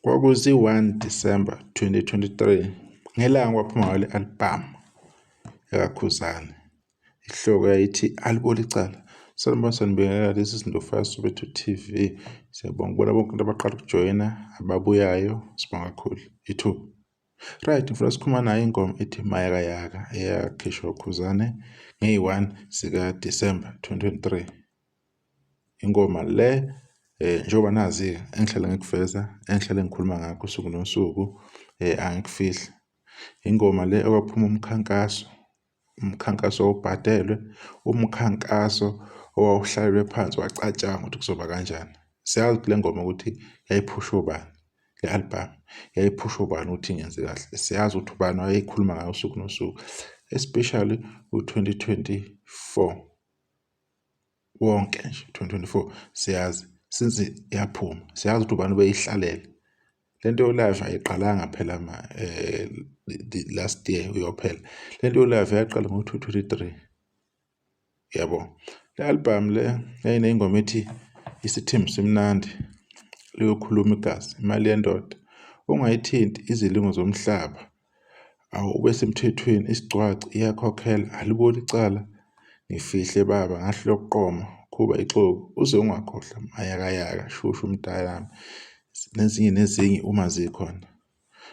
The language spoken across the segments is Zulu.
Kwakuzi-1 December 2023 ngelanga kwaphuma ngalo i-album yakaKhuzani. Isihloko yayithi Alibona Icala. Sanibona, sanibingelela, this is Ndofaya Soweto TV. Siyabonga kubona bonke abantu abaqala ukujoyina, ababuyayo, sibonga kakhulu ithuba. Right, ngifuna sikhuluma nayo ingoma ethi Mayakayaka eyakhishwa uKhuzane ngeyi-1 zika-December 2023. Ingoma le njengoba nazi-ke engihlale ngikuveza, engihlale ngikhuluma ngakho usuku nosuku, angikufihli. Ingoma le okwaphuma umkhankaso, umkhankaso owawubhadelwe, umkhankaso owawuhlalelwe phansi wacatshangwa ukuthi kuzoba kanjani. Siyazi ukuthi le ngoma ukuthi yayiphushwa ubani, le album yayiphushwa ubani ukuthi ingenzi kahle. Siyazi ukuthi ubani wayeyikhuluma ngayo usuku nosuku, especially u-2024. Wonke nje 2024 siyazi since yaphuma, siyazi ukuthi ubani ubeyihlalele lento yo-live. Ayiqalanga phela ma last year uyophela lento yo-live, yaqala ngo-2023 yabo. Le album le yayineyingoma ethi Isithembu Simnandi, Liyokhuluma Igazi, Imali Yendoda, Ungayithinti, Izilingo Zomhlaba, Awube Semthethweni, Isigcwaci, Iyakhokhela, Aliboni Icala, Ngifihle Baba, Ngahlulwa Ukuqoma, Khuba Ixoki, Uze Ungakhohlwa, Mayakayaka, Shushu Mntanami, nezinye nezinye uma zikhona.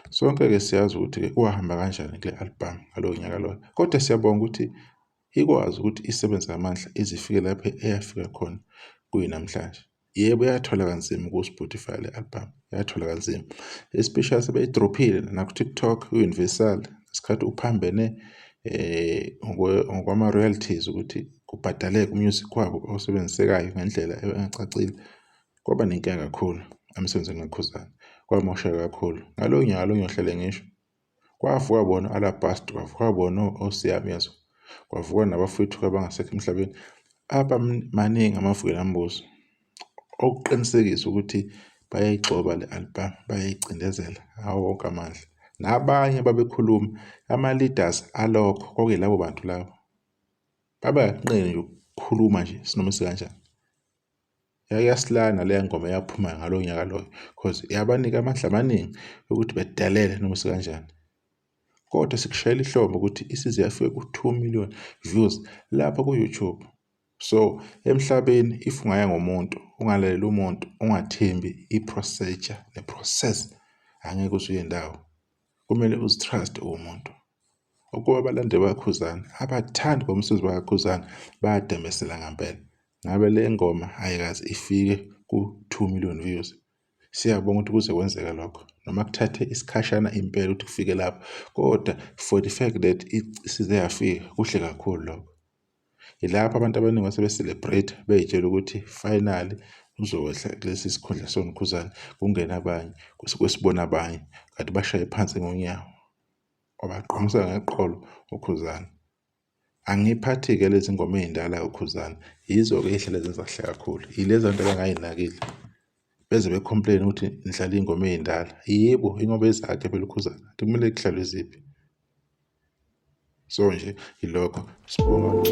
Sonke-ke siyazi ukuthi-ke kwahamba kanjani kule album ngalowo nyaka loyo, kodwa siyabonga ukuthi ikwazi ukuthi isebenze ngamandla ize ifike lapho eyafika khona kuyinamhlanje. Yebo, yathola kanzima ku-Spotify le album, yathola kanzima, especially sebeyidrophile naku-TikTok, u-Universal ngesikhathi uphambene ngokwama-royalties ukuthi kubhadaleke u-music wabo osebenzisekayo ngendlela engacacile. Kwaba nenkinga kakhulu emsebenzini kaKhuzani, kwamosheka kakhulu. Ngalowo nyaka lo ngiyohlale ngisho, kwavuka bona o-Alabast, kwavuka bona oSiyamezwa, kwavuka nabafowethu abangasekho emhlabeni. Maningi amavukelambuso okuqinisekisa ukuthi bayayigxoba le album, bayayicindezela ngawo wonke amandla. Nabanye babekhuluma, ama-leaders alokho kwakuyilabo bantu labo. Babengakunqeni nje ukukhuluma nje sinoma isikanjani. Yake yasilana leya ngoma eyaphuma ngalowo nyaka loyo cause yabanika amandla amaningi ukuthi bedelele noma isikanjani. Kodwa sikushayela ihlombe ukuthi isize yafika ku-2 million views lapha ku-YouTube. So emhlabeni if ungaya ngomuntu, ungalaleli umuntu, ungathembi i-procedure ne-process, angeke uze uye ndawo. Kumele uzi-trust uwumuntu. Ukuba abalandeli bakaKhuzani abathandi bomsebenzi bakaKhuzani bayadembesela ngampela. Ngabe le ngoma ayikaze ifike ku-2 million views. Siyabonga ukuthi kuze kwenzeka lokho, noma kuthathe isikhashana impela ukuthi kufike lapho, kodwa for the fact that isize yafika, kuhle kakhulu lokho. Yilapho abantu abaningi base be-celebrate bey'tshela ukuthi finally uzokwehla kulesi sikhundla soNkhuzane kungene abanye, kwesibona abanye, kanti bashaye phansi ngonyawo. Wabagqumisa ngeqolo uKhuzani. Angiyiphathi-ke lezi ngoma ey'ndala uKhuzani, yizo-ke ey'hlale zenza kahle kakhulu, yilezi bantu abangay'nakile. Beze be-complain ukuthi nidlala iy'ngoma ey'ndala. Yebo, ingoba ezakhe phela uKhuzani, kumele kudlalwe ziphi? So nje yilokho, sibonga.